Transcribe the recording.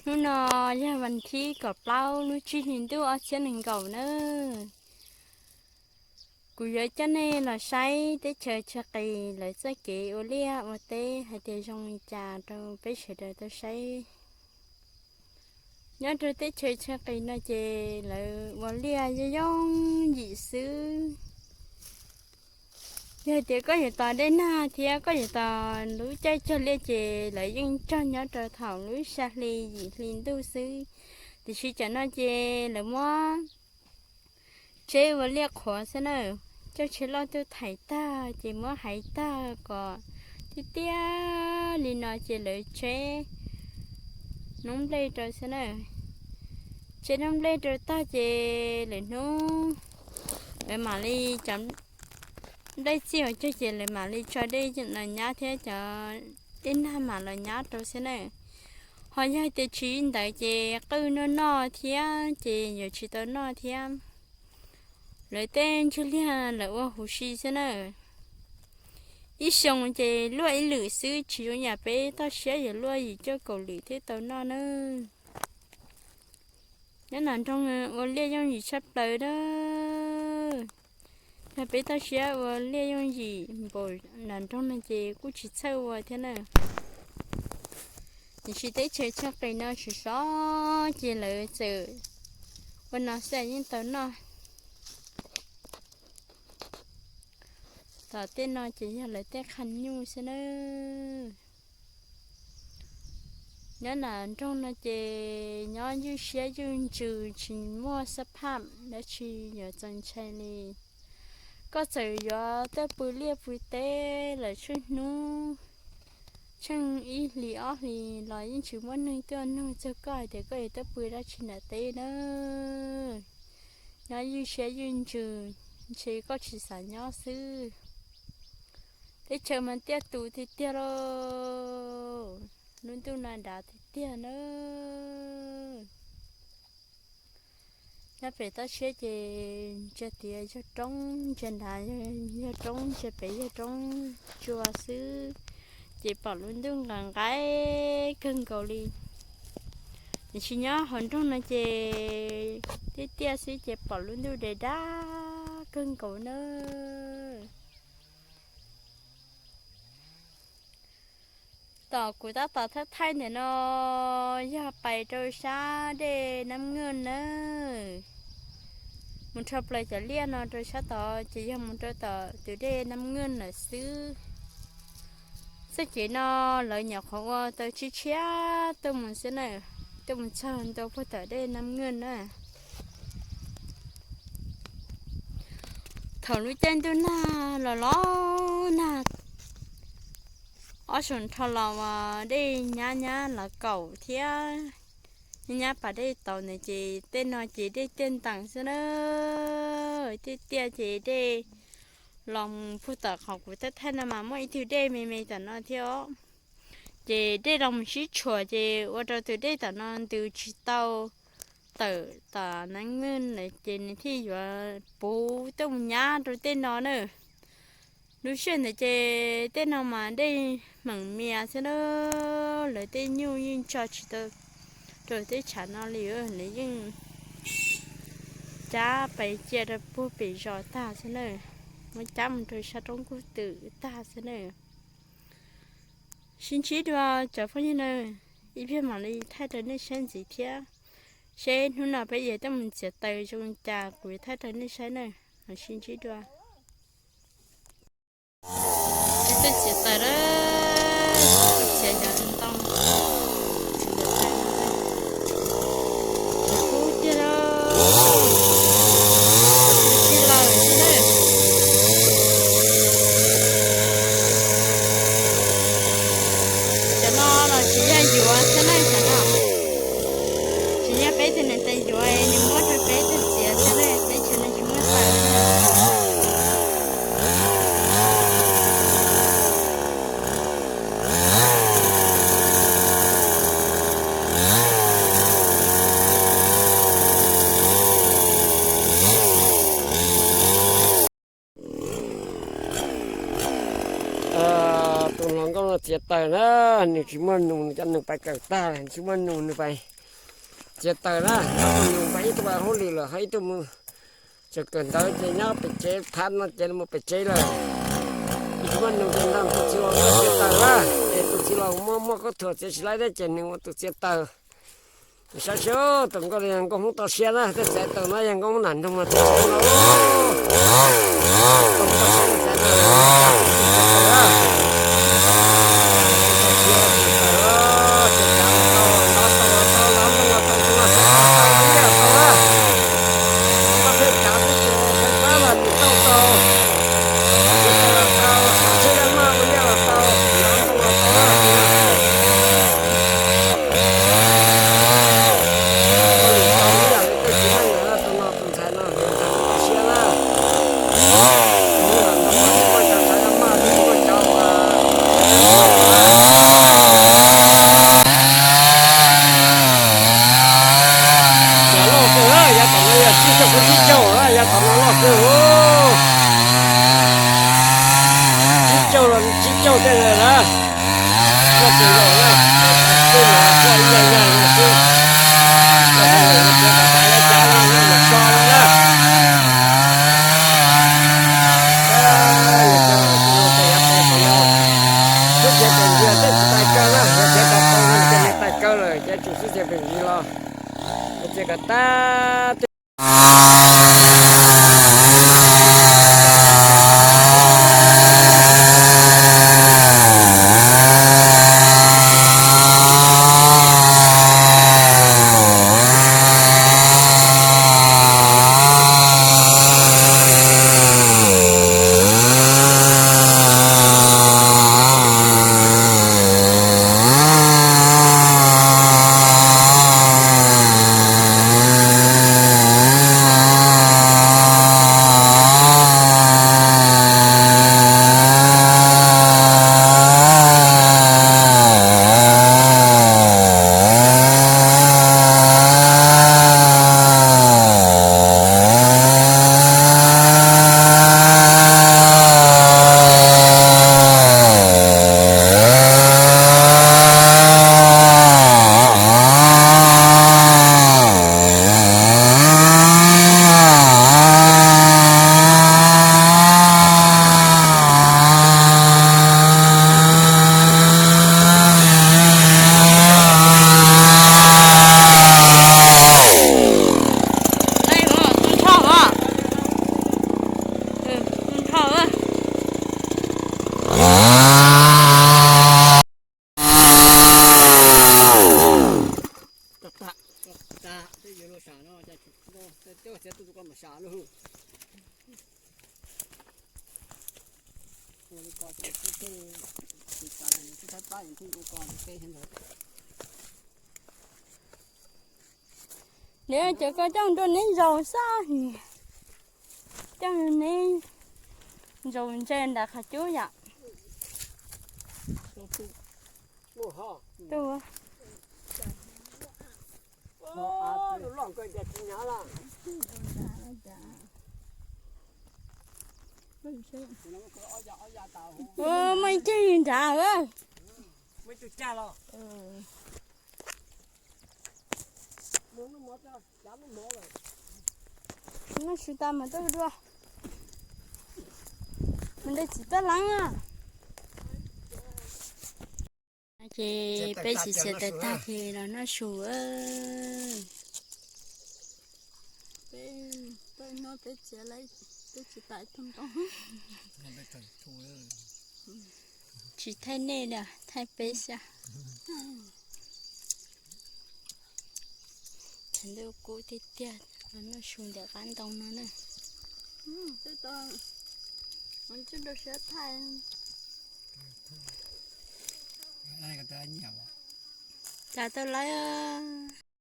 Hnub no yog vas thib kaum plaub lub tsib hli ntuj ob txhiab nees nkaum nawb. Kuv yuav coj nej los saib teb chaws Tsawg Qis lawv txoj kev ua liaj ua teb hais tias zoo li cas rau peb sawv daws tau saib. Nyob rau teb chaws Tsawg Qis no ces lawv ua liaj yooj yooj yim xwb. Yog tias koj yuav tos dej nag thiab koj yuav tos lub caij cog liaj ces lawv yeej cog nyob rau thaum lub xya hli yim hli ntuj xwb. Tiam sis cov no ces lawv muab tsheb ua liaj qhuav xwb na, coj tsheb loj tuaj thaiv tag ces muab hais tag kom tiaj tiaj li no ces lawv tsheb noob nplej rau xwb na. Tsheb noob nplej rau tag ces lawv hnub, lawv mam li cov nplej txij uas cog ces lawv mam li tso dej los nyab thiab cov dej nag mam los nyab rau xwb na. Ho yog tias tsis li ntawd ces qwj noj noj thiab ces yuav tsis tau noj thiab. Lawv tej ntswg liag lawv ua huv si xwb na. Ib xyoo ces luaj ib lwm xwb, tsis zoo yam peb toj siab yuav luaj yim cuaj kaum lwm thiaj tau noj na. Nyob nram nroog ua liaj yooj yim tshaj plaws na. Yog peb toj siab ua liaj yooj yim npaum nram nroog no ces kuj tsis txhawj ua thiab na. Tiam sis teb chaws Tsawg Qis no sov sov ces lawv txawm ua no xwb yeej tau noj. Tom tej no ces yog lawv tej qhov nyuj xwb na. Nyob nram nroog no ces nyob ywj siab ywj ntsws tsis muaj xab phaj dab tsi yuav txaus ntshai li. Koj txawm yuav tuaj pw liaj pw teb lawm tsheej hnub, tsheej ib hlis ob hlis los yeej tsis muaj neeg tuaj nug txog koj hais tias koj yuav tuaj pw dab tsi nram teb na. Nyob ywj siab ywj ntsws, ntshe koj tsis xav nyob xwb. Teb chaws mas tiaj tus tiag tiag lauj, lub ntuj no dav tiag tiag na. Nyob pem toj siab ces ntsia tias yog roob, ntsia nrad yog roob, ntsia pem yog roob tsua xwb, ces pom lub ntuj nqaim nqaim kawg nkaus li. Tiam sis nyob hauv nroog no ces tiaj tiaj xwb ces pom lub ntuj dav dav kawg nkaus na. Tom kuv tab tom thaij thaij ntawm no yog pais rau sab dej Nab Nwj na. Mus rho plaws cov liaj no rau sab tod ces yog mus rau tom tus dej Nab Nwj lawm xwb. Txoj kev no lawv nyuam qhuav ua tau tshiab tshiab tuaj mus xwb na, tuaj mus txog ntua puag tom dej Nab Nwj na. Thaum lub caij ntuj nag los los nag, ob saum nrho los uas dej nyab nyab los kaum thiab nyab nyab pas dej tauv ntawd ces tej no ces dej tiaj ntees xwb na. Tiaj tiaj ces dej los mus puag tom qhov kuv thaij thaij no mas muaj ib tug dej me me tom no thiab os. Ces dej los mus sib tshuam ces ua rau tus dej tom no ntws tsis tau tawm tom Nab Nwj lawm ces nws thiaj yuav puv tuaj mus nyab rau tej no na. Lub sij hawm ntawd ces tej no mas dej meem mias xwb na, lawv tej nyuj yeej tso tsis tau rau tej tshav no li, lawv yeej cab pais cia rau puag pem zos tag xwb na, muab cab mus rau sab roob kub twm tag xwb na. Sib ntsib dua cov phooj ywg na, ib pliag mam li thaij rau nej saib ntxiv thiab, seb hnub no peb yuav tuaj mus txiav taws zoo li cas kuv yuav thaij rau nej saib na. Mam sib ntsib dua. Peb tuaj txiav taws lawm, txiav cov ntoo, txiav taws no, kub tiag lauj, tsis laus thiab na. Cov no los tsis yog yuav thiab na, cov no tsis yog peb tus niam tais yuav, nws muab rau peb tug txiav thiab na, peb tsev neeg tsis muaj taws. Tus hluas nkauj no txiav taws na, nws tsis muaj nus, nws cov nus pais kawm tag lawm, nws tsis muaj nus, nws pais txiav taws na, ib tug mus npaj ib tug ua hauj lwm lawm ho ib tug mus tseem kawm ntawv ces nyob pem tsev phab no ces mus pem tsev lawm. Tsis muaj nus ces nrog tus txiv laus txiav taws na, ces tus txiv laus muaj muaj khaub thuas txiav tsis laib thiab ces nws ua tus txiav taws. Saib seb tus nkauj li yog nkauj Hmoob toj siab na, tej txiav taws no yog nkauj Hmoob nam nrog mas txiav no. Yav tom no yog tsib caug kuv tsib caug, yav tom no loj kawg. Tsib caug los tsib caug tej lawm na. Koj tsis laus na, tej no koj ib yam yam no xwb. Koj tsis laus no txiav kom tas yav cav no na, mus so no na. Xwb txiav pem ntsis tej tsis tais kaw na, yog txiav tau tau no ces li tais kaw lawm ces tsum xwb txiav pem ntsis los, txiav kom tas tej. Niam, cov ko coj mus rau neb zaus xwb niam, coj neb zaus ntse nram qhov cub yom. Tus muaj ib ceg nrad. Noj su tas mas tuaj dua. Mus de txiv taj leeb. Ces peb txiav txiav taws tag ces los noj su. Peb, peb txiav, peb tsis tas ib tug ntoo. Tsis thaij nej na, thaij peb xwb. Thaum ntej kub tiag tiag, los noj su ntawm qab ntoo no na. Cas tau lawm.